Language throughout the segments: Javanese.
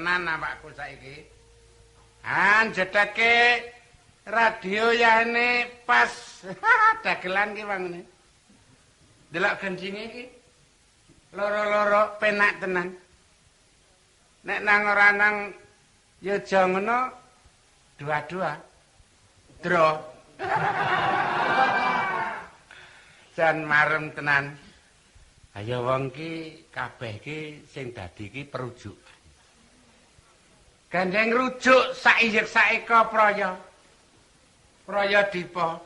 tenan awakku saiki. Anjedake radio yane pas dagelan ki wangene. Delok gendinge iki. Loro-loro penak tenan. Nek nang ora nang yoja ngono dua-dua. Dro. Jan marem tenan. Ayo wong ki kabeh ki sing dadi ki perujuk. Gandeng rujuk saiyek saeka praya. Praya dipa.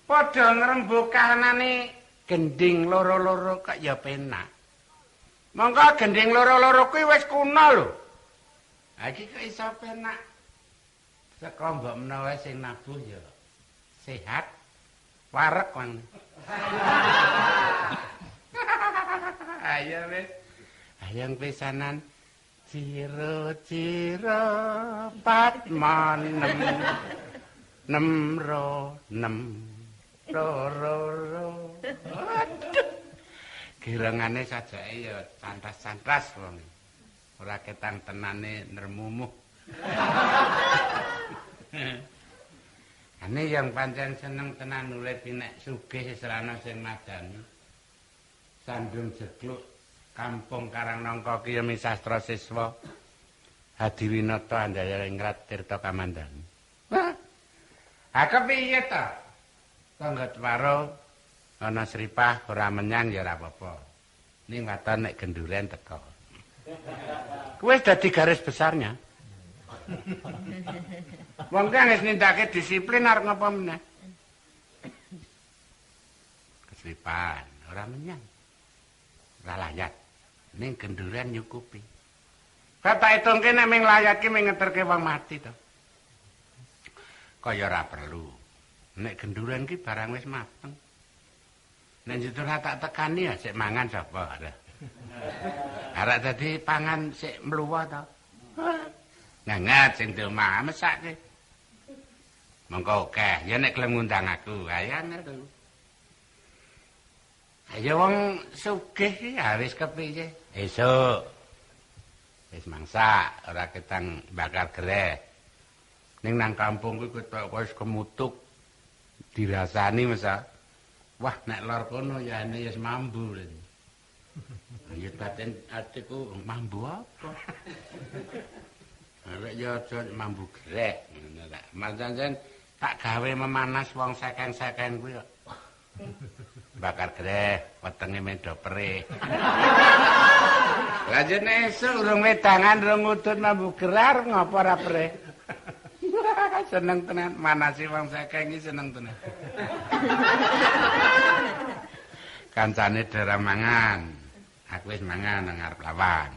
Padha ngrembug kahanane gending loro-loro kok ya penak. Monggo gending loro-loro kuwi wis kuno lho. Ha iki kok iso penak. Saka mbok menawa sing nabuh ya sehat, wareg wong. Ayo wis. Ayang pisanan ciro-ciro patma nem nem ro nem ro ro ro. Aduh. Girengane sajake ya cantas-cantas wong. Ora ketang tenane nermumuh. Ane yang pancen seneng tenan urip nek sugih srana sing madani. Sandung jegluk kampung Karangnangka ki ya sastra siswa Hadiwinata Andaya Ingrat Tirta Kamandanu. Ha kepiye ta? Tangga Twaro ana sripah ora menyang ya ora apa-apa. Ning waton nek genduren teko. Kuwi wis dadi garis besarnya. Wong ki wis nindakake disiplin arep ngapa meneh. Kesripan ora menyang. Ora layat. Ning genduren nyukupi. Kok tak hitungke nek ming layat ki ming ngeterke wong mati to. Kaya ora perlu. Nek genduren ki barang wis mateng. Nek njur tak tekani ya sik mangan sapa. Arek dadi pangan sik mluwa to. Ngangat sing di omah mesake. Mongko akeh, ya nek gelem ngundang aku, ayo angel. Ayo wong sugih iki ya wis kepiye? Esuk. Wis mangsak, ora ketang bakar gereh. Ning nang kampung kuwi ketok wis kemutuk. Dirasani mesa. Wah, nek lor kono ya ene wis mambu. Ya batin atiku mambu apa? Arek ya aja mambu gereh ngono ta. Mancen tak gawe memanas wong sekeng-sekeng kuwi kok. Bakar gereh, wetenge mendo perih. Lah jene esuk urung wedangan, urung ngudut mambu gereh ngopo ora perih. Seneng tenan manasi wong sekeng iki seneng tenan. Kancane dara mangan. Aku wis mangan nang ngarep lawang.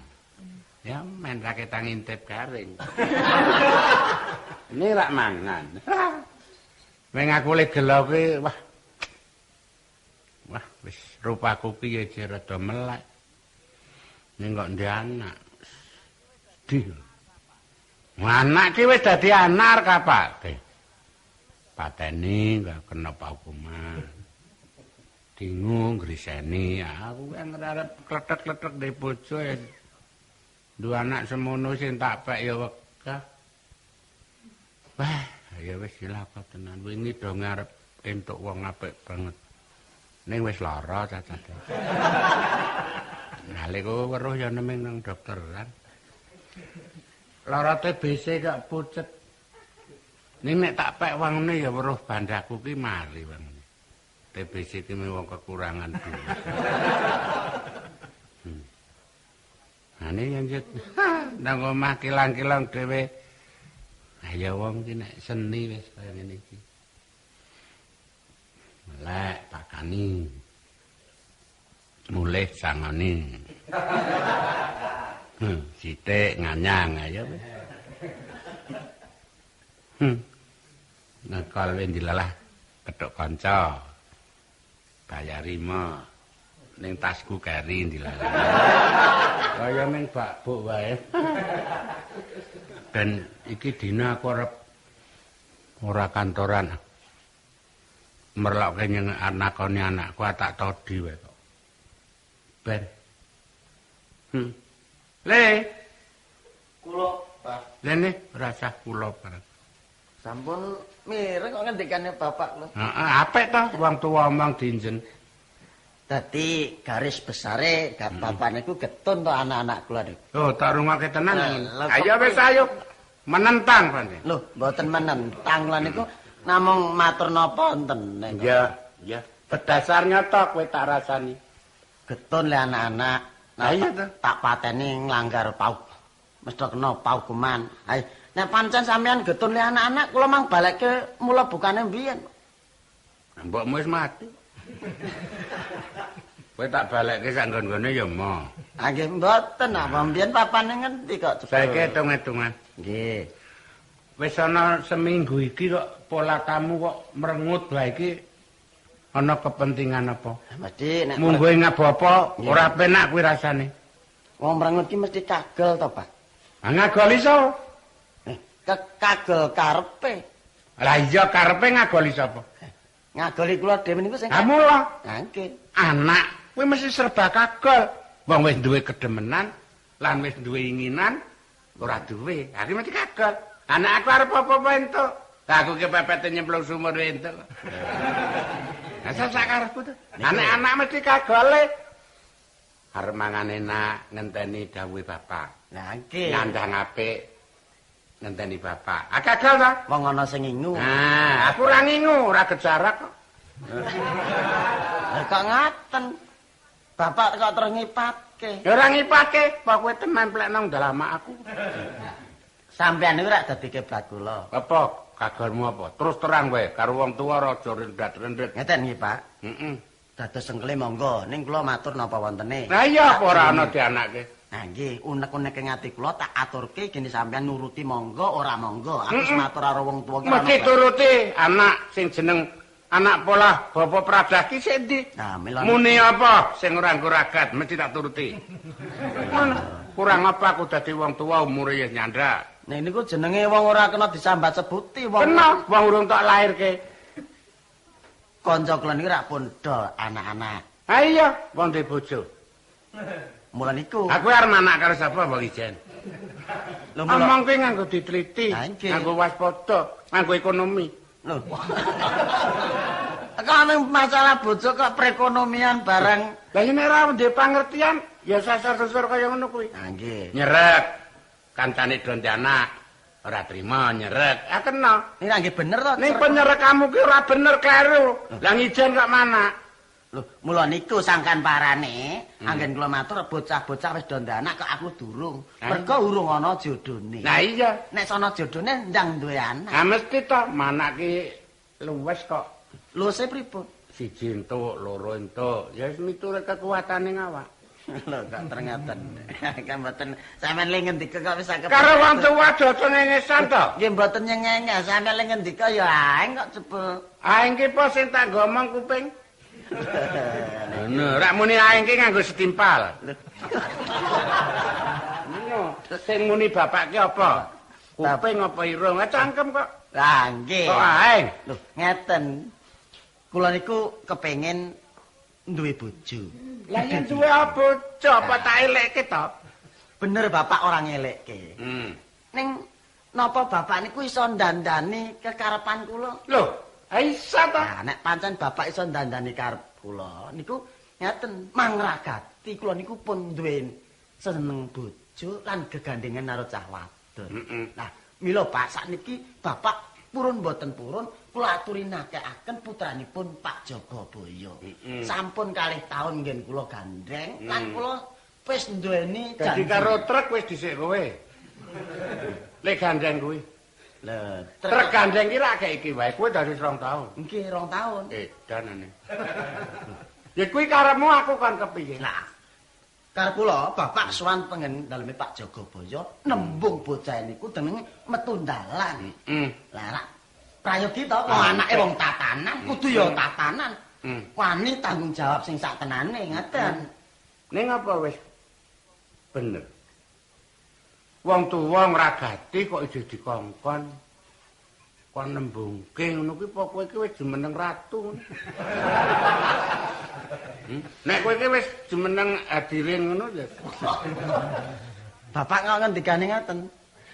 Ya men ra ketang ngintip garing. Ini rak mangan. Weng aku le gelo kuwi wah. Wah wis rupaku ki ya jek rada melek. Ning kok ndek anak. Sedih. Anak ki wis dadi anar kapake. Pateni gak kena hukuman. Dingu griseni aku arep kletek-kletek ndek bojo ya. Dua anak semono sing tak pek ya wegah. Wah, ya wis dilakon tenan. Wingi do ngarep entuk wong apik banget. Ning wis lara cacat. Nalika weruh ya neming nang dokteran. Lara TBC kok pucet. Ning nek tak pek wangune ya weruh bandaku ki mari wangune. TBC ki wong kekurangan duit. Ane yang jet nang omah kilang-kilang dhewe. Ayo wong ki nek seni wis kaya ngene iki. Melek pakani. Mulih sangoni. Sithik nganyang ayo wis. Nekol wis dilalah kethuk kanca. Bayari mo. Ning tasku keri dilalah. Kaya ning bakbuk wae. Ben iki dina aku arep ora kantoran. Merlokke nyeng anakone anakku tak todi wae kok. Ben. Le. Kula, Pak. Lene rasah kula bareng. Sampun mireng kok ngendikane bapak lho. Heeh, apik to wong tuwa omong dinjen. Dadi garis besare bapak niku getun to anak-anak kula niku. Oh, tak rungokke tenan. Ayo wis ayo. Menentang pancen. Lho, mboten menentang lha niku namung matur napa wonten. Iya, iya. Berdasar nyata kowe tak rasani. Getun le anak-anak. Lah iya to. Tak pateni nglanggar pauk. Mesti kena paukuman. Ayo, nek pancen sampean getun le anak-anak kula mang balekke mula bukane mbiyen. Mbokmu wis mati. Kowe tak balekke sak nggon-nggone ya mo. Ah nggih mboten, apa mbiyen papane ngendi kok. Saiki hitung-hitungan. Nggih. Wis ana seminggu iki kok pola kamu kok merengut wae iki ana kepentingan apa? Mesti nek mungguhe ngabapa ora penak kuwi rasane. Wong merengut ki mesti kagel to, Pak. Ah ngagoli sapa? Kagel karepe. Lah iya karepe ngagoli sapa? Ngagoli kula dhewe niku sing. Ha mula. Ha nggih. Anak kuwi mesti serba kagol. Wong wis duwe kedemenan lan wis duwe inginan ora duwe. Ha iki mesti kagol. Anak aku arep apa-apa entuk. Lah aku kepepet nyemplung sumur entuk. Lah sak karepku to. Anak-anak mesti kagole. Arep mangan enak ngenteni dawuhe bapak. Lah nggih. Nyandang apik ngenteni bapak. Ah kagol ta? Wong ana sing ngingu. Nah, aku ora ngingu, ora kejarak kok. Lah kok ngaten? Bapak kok terus ngipatke? Ya ora ngipatke, apa kowe tememplek nang dalamak aku. Sampeyan niku rak dadi kiblat kula. Apa? Kagolmu apa? Terus terang wae karo wong tuwa aja rendet-rendet. Ngeten nggih, Pak. Heeh. Dados sengkele monggo, ning kula matur napa wontene. Lah iya apa ora ana dianake? Nah nggih, unek-uneke ati kula tak aturke gene sampeyan nuruti monggo ora monggo. Aku wis matur karo wong tuwa ki. Mesti turuti anak sing jeneng anak polah Bapak Pradah ki sik endi? Nah, muni apa sing ora nggo ragat mesti tak turuti. Kurang apa aku dadi wong tuwa umure wis nyandak. Nek niku jenenge wong ora kena disambat sebuti wong. Kena wong urung tak lairke. Kanca kula niki rak pun do anak-anak. Ha iya, wong duwe bojo. Mula niku. Aku arep anak karo sapa wong ijen. Lho omong kuwi nganggo diteliti, nganggo waspada, nganggo ekonomi. Lho. Kok masalah bojo kok perekonomian barang. Lah yen ora duwe pangertian ya sasar-susur kaya ngono kuwi. Ha nggih. Nyerek. Kancane donte anak ora trima nyerek. Ah kena. Nek nggih bener to. Ning penyerekamu ki ora bener kleru. Lah ngijen kok mana? Lho, mula niku sangkan parane, anggen kula matur bocah-bocah wis do anak kok aku durung. Mergo urung ana jodone. Lah iya, nek sono jodone ndang duwe anak. Ha mesti to, manak ki luwes kok. Luwese pripun? Siji entuk, loro entuk. Ya wis miturut kekuatane awak. Lho kok terngeten. Kan mboten sampean le ngendika kok wis saged. Karo wong tuwa aja cengengesan to. Nggih mboten nyengenges, sampean le ngendika ya aeng kok jebul. Aeng ki po sing tak ngomong kuping. Ngono, rak muni aeng ki nganggo setimpal. Ngono, sing muni bapak ki apa? Kuping apa irung? Cangkem kok. Lah nggih. Kok aeng? Lho, ngeten. Kula niku kepengin duwe bojo. Lah yen duwe bojo apa tak elekke to? Bener bapak ora ngelekke. Ning napa bapak niku iso ndandani kekarepan kula? Lho, iso to? Nah, nek pancen bapak iso ndandani karep kula niku ngeten, mangragati kula niku pun duwe seneng bojo lan gegandengan karo cah wadon. Nah, mila Pak sakniki bapak purun mboten purun kula aturi nakekaken putranipun Pak Jogobaya. Sampun kalih taun ngen kula gandeng lan kula wis duweni janji. Dadi karo truk wis dhisik kowe. Lek gandeng kuwi. Lho, truk gandeng ki rak iki wae kowe dadi 2 taun. Nggih, 2 taun. Edanane. Ya kuwi karepmu aku kon kepiye? Lah, karep kula bapak sowan pengen daleme Pak Jogobaya nembung bocah niku jenenge metu dalan. Lah rak prayogi to wong anake wong tatanan kudu ya tatanan. Wani tanggung jawab sing sak tenane ngaten. Ning apa wis bener. Wong tuwa ngragati kok ijeh dikongkon. Kon nembungke ngono kuwi apa kowe iki wis jumeneng ratu. Nek kowe iki wis jumeneng hadirin ngono ya. Bapak kok ngendikane ngoten.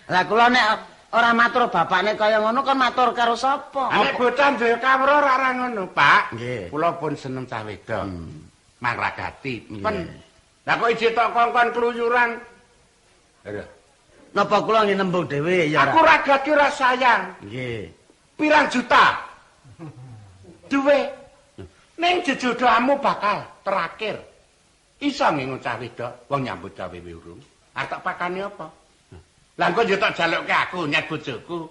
Lah kula nek ora matur bapakne kaya ngono kon matur karo sapa? Nek bocah duwe kawruh ora ngono, Pak. Nggih. Kula pun seneng cah wedok. Mangragati. Pen. Lah kok ijek tok kongkon kluyuran. Lha. Napa kula nggih nembung dhewe ya ora? Aku ragati ora sayang. Nggih. Pirang juta? Duwe. Ning jejodohanmu bakal terakhir. Iso ngingu cah wedok wong nyambut gawe urung. Arep tak pakani apa? Lah engko yo tak jalukke aku nyet bojoku.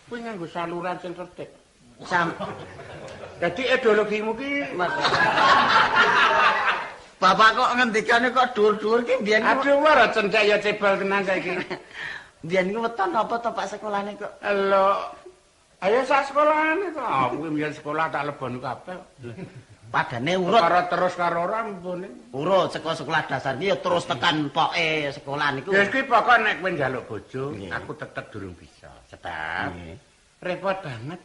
Kuwi nganggo saluran sing tertib. Dadi ideologimu ki Bapak kok ngendikane kok dhuwur-dhuwur ki mbiyen. Aduh ora cendhek ya cebol tenan saiki. Mbiyen iku weton apa to Pak sekolahane kok? Lho. Ayo sak sekolahane to. Aku mbiyen sekolah tak leboni kabeh. Padane urut karo terus karo ora mbone. Urut saka sekolah dasar ki ya terus tekan poke sekolah niku. Ya kuwi pokok nek kowe njaluk bojo, aku tetep durung bisa. Sebab repot banget.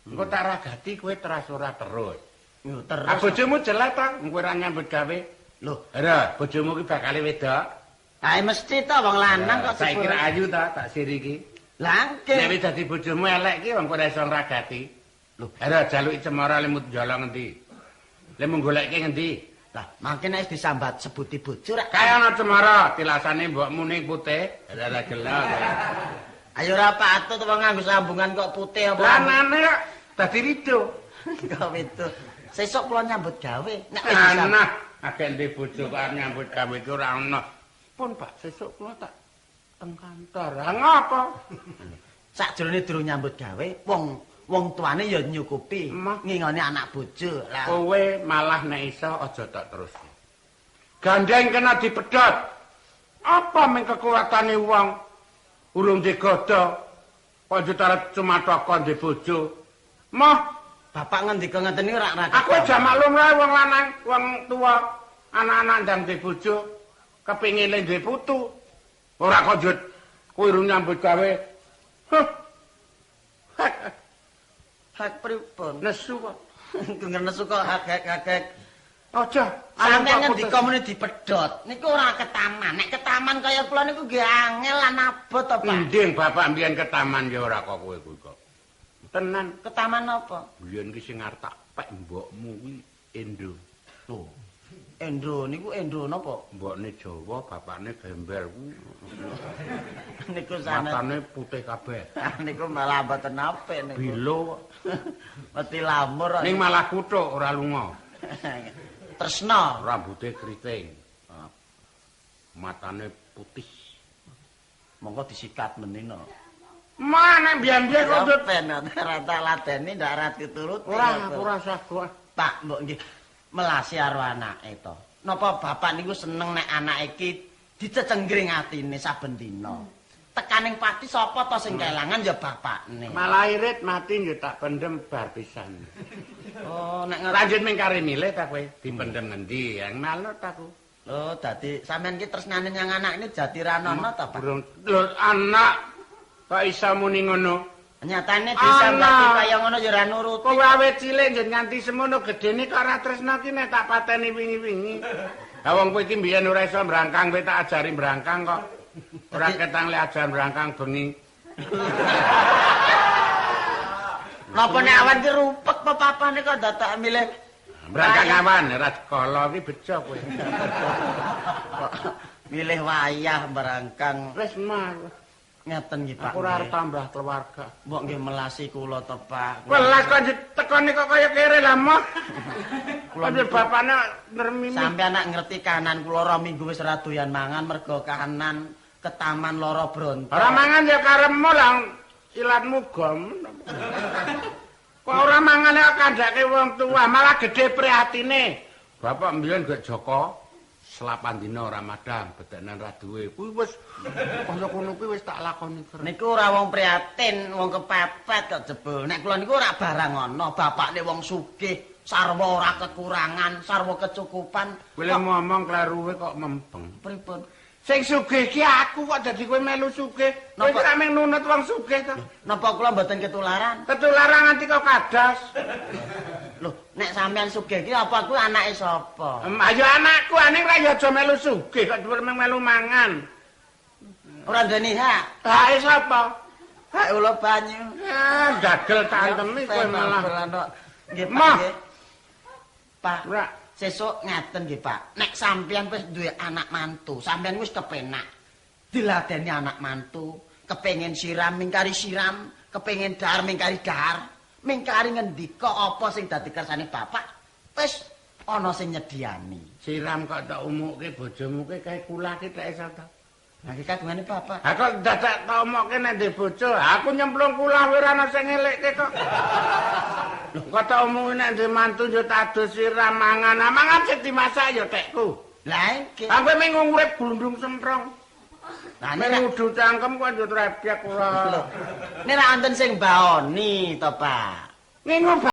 Engko tak ragati kowe teras ora terus. Yo terus. Ah bojomu jelek ta, kowe ora nyambut gawe. Lho, lha bojomu ki bakale wedok. Ah mesti ta wong lanang kok saiki ra ayu ta tak siri iki. Lah nggih. Nek wis dadi bojomu elek ki wong kowe ora iso ngragati. Lho, lha jaluki cemara lemut njolong ngendi? Lemu goleke ngendi? Lah, mangke nek wis disambat sebuti bojo rak kaya ana cemara tilasane mbokmu ning putih. Ora gelo. Ayo ora patut wong nganggo sambungan kok putih apa. Lanane kok dadi rido. Kok itu. Sesuk kula nyambut gawe. Nek wis disambat. Nah, agek ndek bojo kok arep nyambut gawe iki ora ana. Pun Pak, sesuk kula tak teng kantor. Ha ngapa? Sakjroning durung nyambut gawe, wong tuane ya nyukupi ngingoni anak bojo. Lah kowe malah nek iso aja tok terus. Gandeng kena dipedhot. Apa mung kekuatane wong urung digodha kok njut cuma toko ndek bojo. Moh, bapak ngendika ngeten iki ora aku aja maklum wae wong lanang, wong tuwa, anak-anak ndang ndek bojo kepingin le duwe putu. Ora kok njut kowe urung nyambut gawe. Huh. Hak pripun? Nesu kok. Nesu kok hak-hak. Aja, sampeyan ngendika muni dipedhot. Niku ora ketaman. Nek ketaman kaya kula niku nggih angel lan abot to, Pak. Mending bapak mbiyen ketaman ya ora kok kowe kuwi kok. Tenan. Ketaman apa? Mbiyen ki sing arep tak pek mbokmu kuwi Endo. Lho. Endro niku Endro napa? Mbokne Jawa, bapakne gembel kuwi. Niku sanes. Matane putih kabeh. Niku malah mboten apik niku. Bilo kok. Mesti lamur. Ning malah kuthuk ora lunga. Tresna. Rambute keriting. Matane putih. Monggo disikat menino. Mana mbiyen-mbiyen kok ben ora tak ladeni ndak ora dituruti. Ora, ora usah. Pak, mbok nggih melasi karo anake to. Napa bapak niku seneng nek anake iki dicecenggring atine saben dina. Tekaning pati sapa to sing kelangan ya bapakne. Malah irit mati yo tak pendem bar pisan. Oh, nek lanjut ming kare milih ta kowe dipendem ngendi? Yang manut aku. Lho, dadi sampean ki tresnane nyang anak ini jati ranono ta, Pak? Lho, anak kok iso muni ngono? Nyatane disambati kaya ngono ya ora nuruti. Kowe awet cilik njen nganti semono gedene kok ora tresna ki nek tak pateni wingi-wingi. Lah wong kowe iki mbiyen ora iso mbrangkang, kowe tak ajari mbrangkang kok. Ora ketang le ajar mbrangkang bengi. Napa nek awan ki rupek apa papane kok dadak milih mbrangkang awan ora kala ki bejo kowe. Milih wayah mbrangkang. Wis mah. Ngeten nggih Pak. Aku ora arep tambah keluarga. Mbok nggih melasi kula to Pak. Welas kok tekone kok kaya kere lah moh. Kula bapakne nremimi. Sampeyan nak ngerti kanan kula 2 minggu wis ora doyan mangan mergo kanan ketaman lara bronto. Ora mangan ya karepmu lah ilatmu gom. Kok ora mangan kok kandhake wong tua malah gedhe prihatine. Bapak mbiyen gek Joko selapan dina ora madang, bedenan ra duwe. Kuwi wis kaya kono kuwi wis tak lakoni terus. Niku ora wong prihatin, wong kepepet kok jebul. Nek kula niku ora barang ana, bapakne wong sugih, sarwa ora kekurangan, sarwa kecukupan. Kowe ngomong kleruwe kok mempeng. Pripun? Sing sugih ki aku kok dadi kowe melu sugih. Kowe ora mung nunut wong sugih to. Napa kula mboten ketularan? Ketularan nganti kok kadas. Lho, nek sampean sugih iki apa aku anake sapa? Ayo anakku, aning ra ya aja melu sugih kok dhuwur melu mangan. Ora duweni hak. Hake sapa? Hak ula banyu. Dagel tak antemi kowe malah. Nggih, Pak. Pak. Sesuk ngaten nggih, Pak. Nek sampean wis duwe anak mantu, sampean wis kepenak. Diladeni anak mantu, kepengin siram mingkari siram, kepengin dahar mingkari dahar, mingkari ngendika apa sing dadi kersane bapak, wis ana sing nyediani. Siram kok tak umukke bojomu ki kae kula ki tak iso ta. Lah iki kagungane bapak. Ha kok dadak tak omokke nek ndek bojo, aku nyemplung kula ora ana sing ngelekke kok. Lho kok tak omongi nek ndek mantu yo tak adus siram mangan, mangan sing dimasak ya tekku. Lah iki. Aku mung urip glundung semprong. Lah nek ngudu cangkem kok yo trebyek ora. Nek ra wonten sing baoni to, Pak. Ngingu